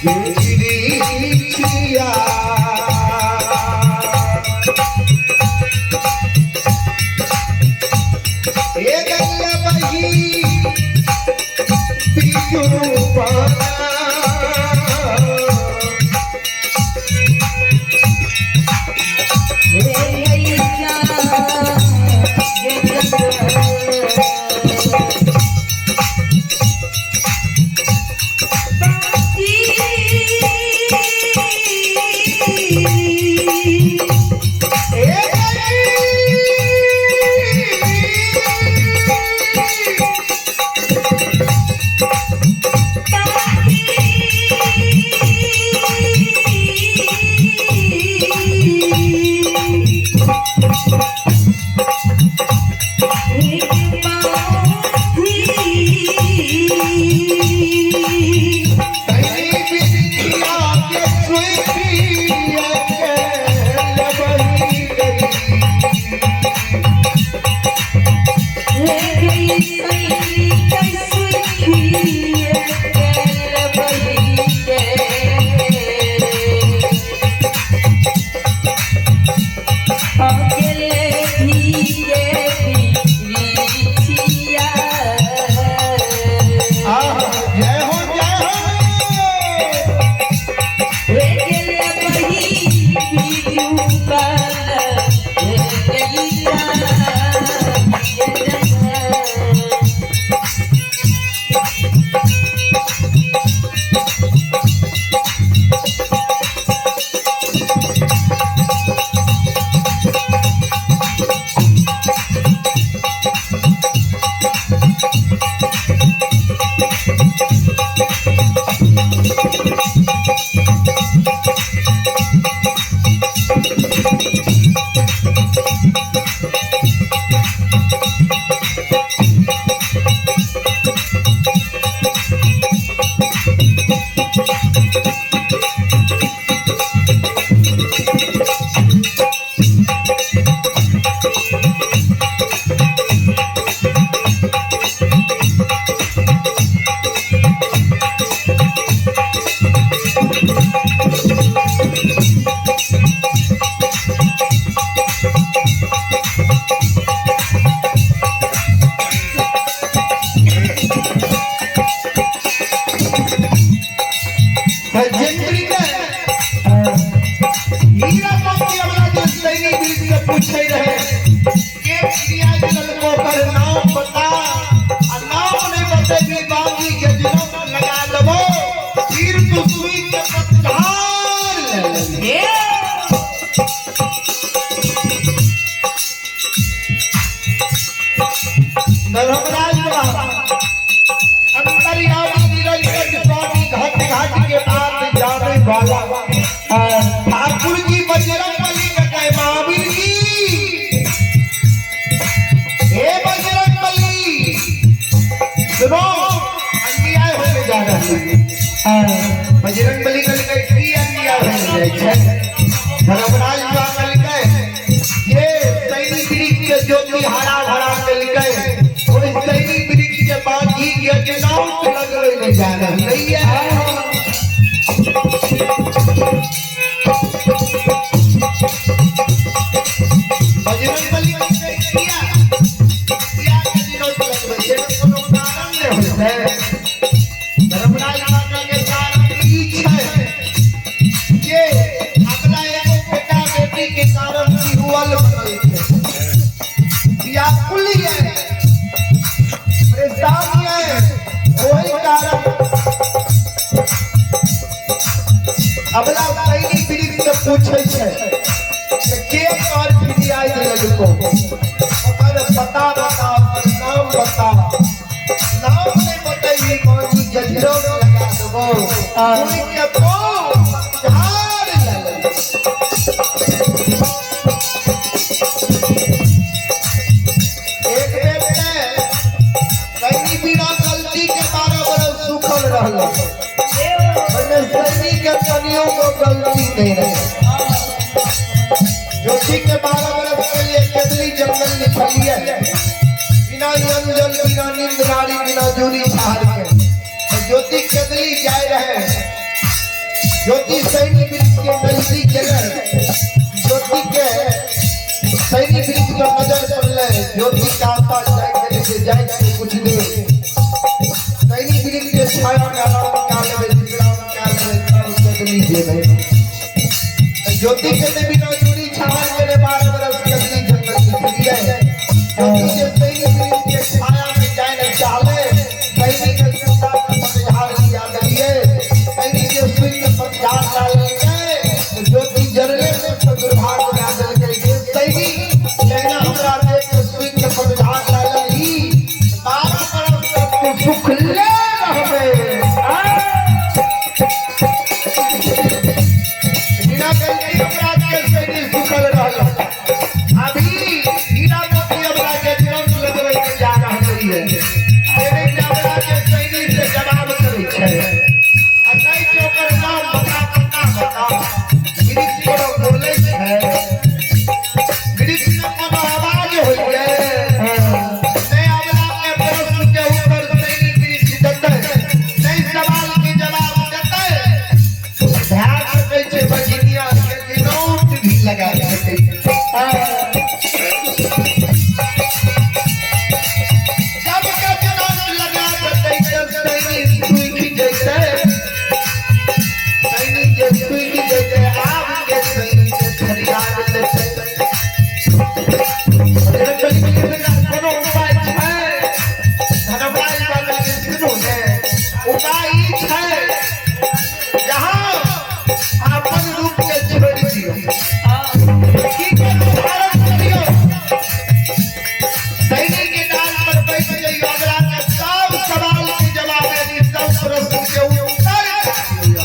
के ठाकुर जी बजरंग बली के महावीर जी, हे बजरंग बली सुनो, अन्याय होने जा रहा है। बजरंग बली की अन्याय होने जाए। धर्मराज बाबा ये सैनिक वृक्ष के ज्योति हरा भरा कलकै, ओहि सैनिक वृक्ष के बाकी के नाम लगबै जा रहलै है। बजरंग बली किया किया के दिनों लगबै छै, कोनो कारण नहि होइ छै। धर्मराज बाबा के कारण ई छै जे अगला एगो बेटा बेटी के कारण विहुअल बनल छै, व्याकुल है, परेशान है, ओहि कारण अबला सैनिक वृक्ष से पूछै छै के और फिरियाई लगको, ओकर पता बता, नाम बता। नाम नहीं बतैली बाकी जजरो लगा देबो, कोई के तो झाड़ ले ले। एक बेर सैनिक बिना गलती के 12 बरस सुखल रहल, सैनिक के कनियों को गलती नहीं रहे। ज्योति के 12 बरस के लिए केदली जंगल निकलिए, बिना जल बिना नींद नारी बिना जूरी छाड़ के। तो ज्योति केदली जाए रहे, ज्योति सैनी वृक्ष के नजदीक गेलै। ज्योति के सैनी वृक्ष पर नजर पड़लै। ज्योति का जाय गेलै से जाय के कुछ देर सैनी वृक्ष के छाया में आराम कए लेबै, विश्राम कए लेबै, तब कदली जेबै। ज्योति के तऽ बिना चूड़ी छाहर गेलै 12 बरस कदली जंगल बुझलियै। ज्योति जे सैनी वृक्ष के छाया में जाय ने चाहलै, सैनी के सुनता के पतझाड़ लिया देलियै। सैनी जे सुनि के पतझाड़ ला लेलकै तऽ ज्योति जरले में से दुर्भाग्य लए देलकै जे सैनी जहिना हमरा देख के सुनि के पतझाड़ ला लेलही, 12 बरस तक तू सुखले रहबै। बिना गलती अपराध के सैनी सुखल रहल। अभी हीरा मोती हमरा के तुरंत लगबै के जा रहल है। तेरे हमरा के सैनी से जवाब करै छै आ नहि छै ओकर नाम बता, पता बता। वृक्ष कोनो बोलै छै? वृक्ष में कोनो आवाज होइए? नहि अबला के प्रश्न के उत्तर सैनी वृक्ष देतै, नहि सवाल के जवाब देतै। भए सकै छै बजनिया के नोट भी लगा सकै छै। जब के नोट लगा देतै तऽ सैनी सूखि जैतै। सैनी जे सूखि जैतै, आब के सैनी के फरियाद लेतै। बजरंगबली के सरकार कोनो उपाय छै? धर्मराज बाबा के सुनू ने, उपाय ई छै, जहाँ अपन रूप के छोड़ि दियौ, की के धारण करियौ, सैनी के डाल पर बैठ जइयौ, अगला के सब सवाल के जवाब यानी सब प्रश्न के उत्तर दियौ।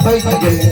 बैठ गेलै।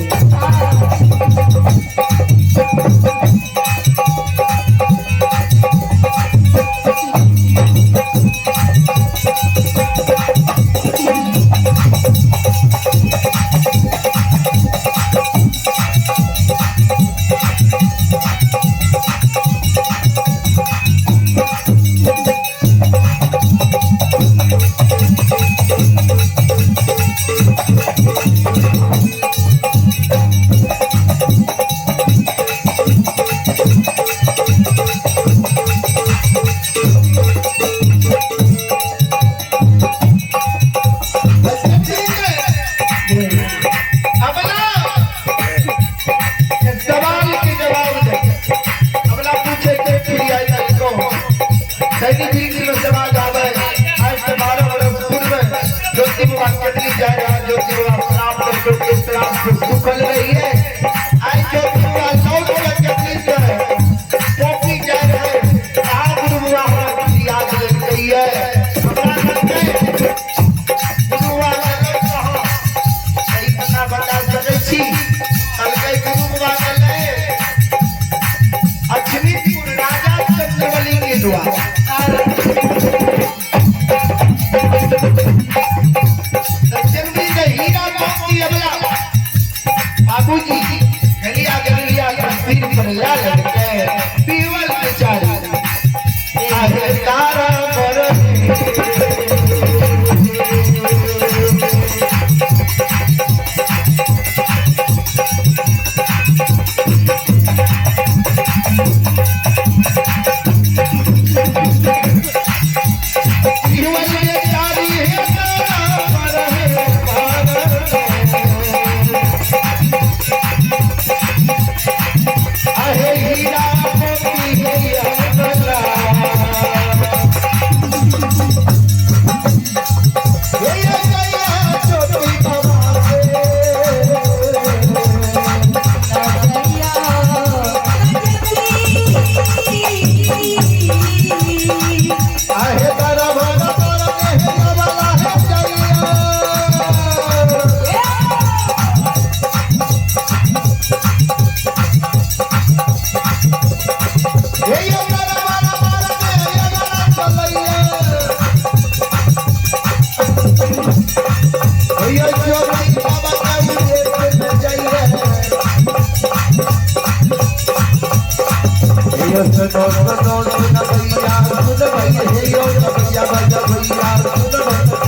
सुनो सुनो सुन भैया सुन भैया हे यो भैया भैया भैया सुन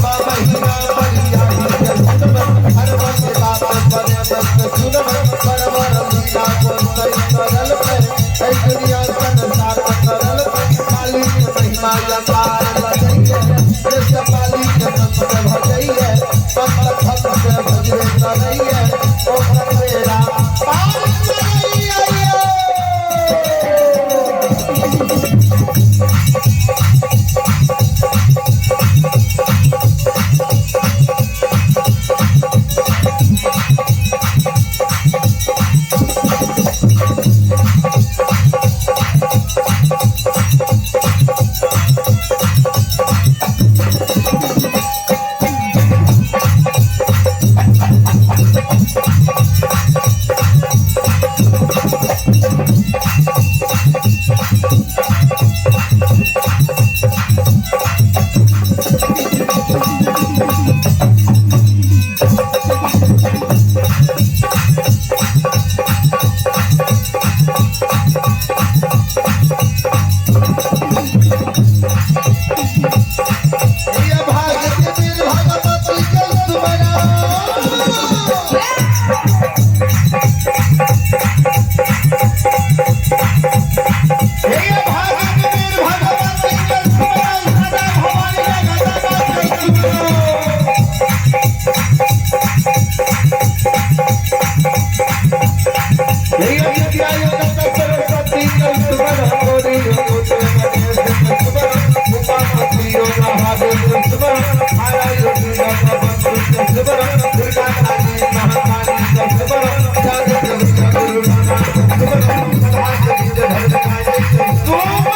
बाबा हिना बढ़िया ही सुन हर वक्त बात पर बस सुन पर वर लीला को सही करल पे ऐ दुनिया संसार करल पे मालिक महिमा अपार बजैये कृष्ण मालिक संत भजैये संत भक्त भजवे करैये ओकर बेड़ा पार करैये। ये भाग्य वीर भगवती के सुमरा हे भाग्य वीर भगवती के सुमरा सदा भवानी जगदम्बा के सुमरा। हे विद्या योग सरस्वती के सुमरा गौरी योग गणेश के सुमरा उमापति योग महादेव के सुमरा हरा योगी बंधु के सुमरा दुर्गा काली महाकाली के सुमरा जागृत गुरु नानक के सुमरा सदाशिव धर्मकाली के सुमरा।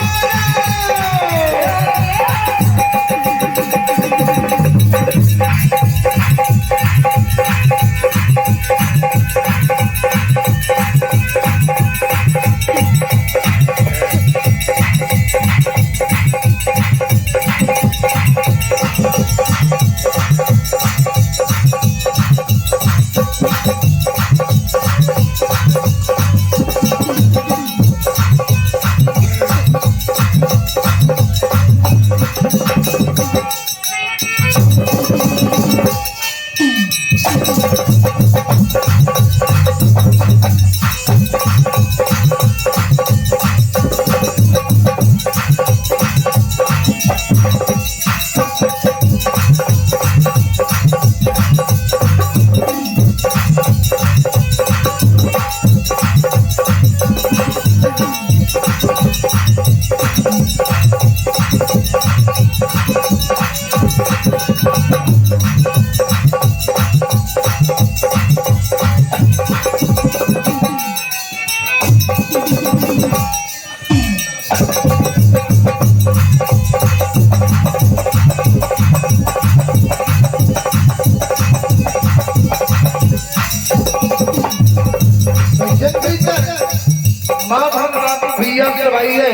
माँ भगवान भैया करवाई है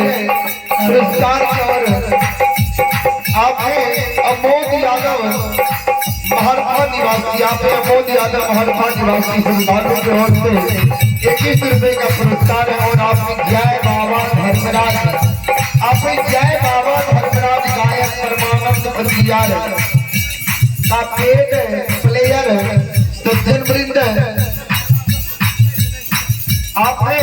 पुरस्कार और आपने अमोद यादव महारथा निवासी, आपने अमोद यादव महारथा निवासी श्रद्धालु की ओर से 21 रुपए का पुरस्कार है। और आपने जय बाबा धर्मराज, आपने जय बाबा धर्मराज गायक परमानंद पतियार का पेड प्लेयर सज्जन वृंद, आपने